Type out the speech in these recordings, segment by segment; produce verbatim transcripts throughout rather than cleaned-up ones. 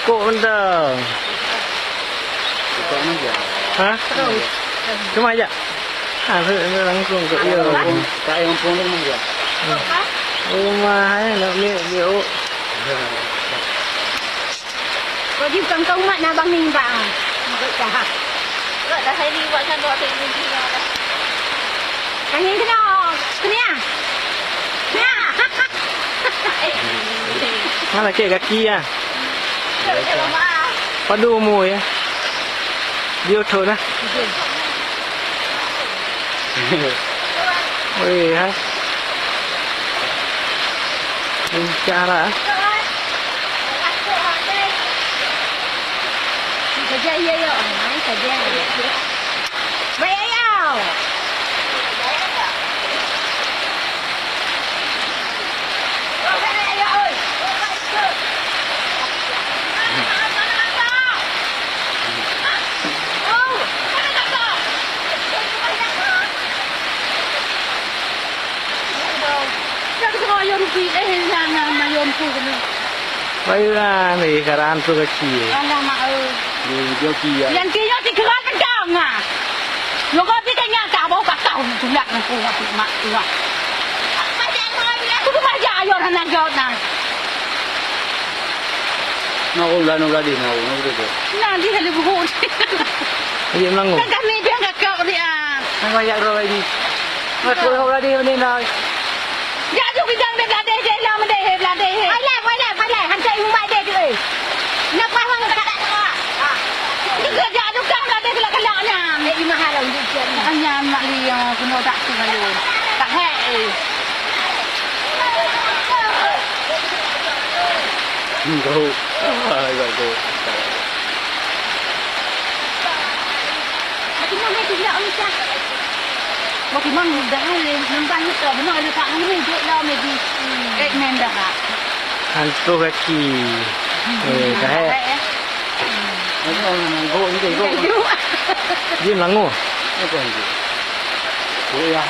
Kok mantong. Ha? Cuma aja. Ha, langsung ke dia. Tak yang pun rumah dia. Rumah, eh, nak ni dia. Kok di kangkau mak na bang ni bang. Kok dah. Kok dah saya ni buat satu apa yang dia. Angin kena. Kena. Kena. Mana kek gaki ya? Padu umur ya. Dia thon lah. Weh, ha? Bicara. Saja ya ya, mai saja. Mai ya ya. Baiklah, ni sekarang tu kecil. Alamak, eh. Di joki ya. Yang tiap tiga tegang ah. Nyoe kopi kan nyata bau kakau tulak nang kuah mak tuah. Kudu baca ayat hana jawab nah. Nah, ulah, ulah deh, nah, ulah deh. Nah, di hale buhut. Iya, melanggung. Kan kami biar kakak dia. Nang ayak roh lagi. Ngat roh lagi ni nah. Jadu bidang deh beladeh, deh lah mendeh, beladeh. Alah, alah, alah. Hantar ibu mak deh tu, eh. Nak faham tak? Ni kerja adu kah beladeh kelak-kelak nyan. Eh, imah halau, dia. Nyan mak liya, kena tak tu lalu. Tak hek, eh. Enggak. Ah, enggak tu. Bagaimana itu tidak usah? Bagaimana mudah le? Nampak ni tak benar ada tak ni duduk lah medis. Eh, main dah. Hantu kaki. Eh, kahek. Kahek, eh? Enggak, enggak, enggak, enggak. Dia melanggur. Apa itu? Boleh ya.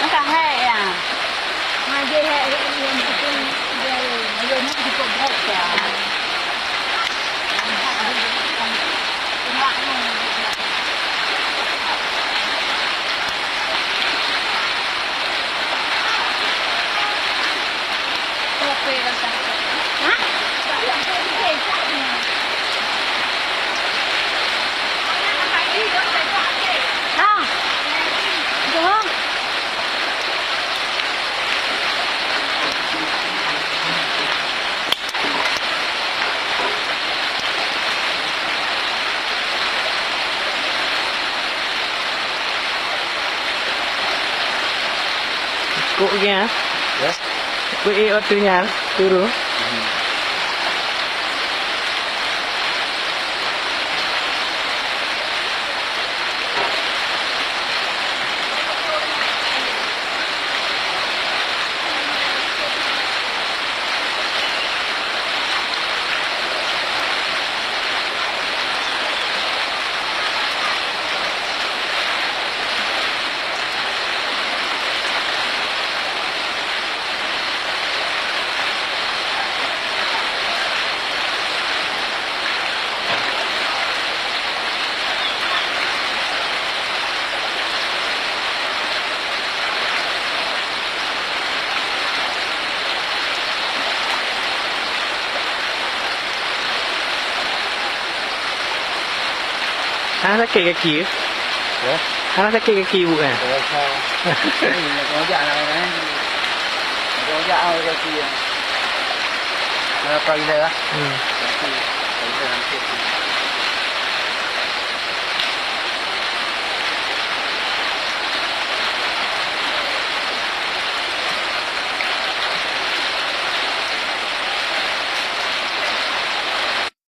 Masa hai ya. Ngaji hai, hai, hai, hai, hai, hai, hai, hai, hai, hai, hai, hai, hai. Kok geng, ah? Ya. Kok, eh, waktu nyan turun. Hmm. Hana sakét gaki ke? Ya? Hana sakét gaki ibu kan? Tak rasa. Hmm, nak ngajak anak-anak kan. Nak ngajak awak gaki ya. Berapa gila lah? Hmm. Gaki. Gila hampir.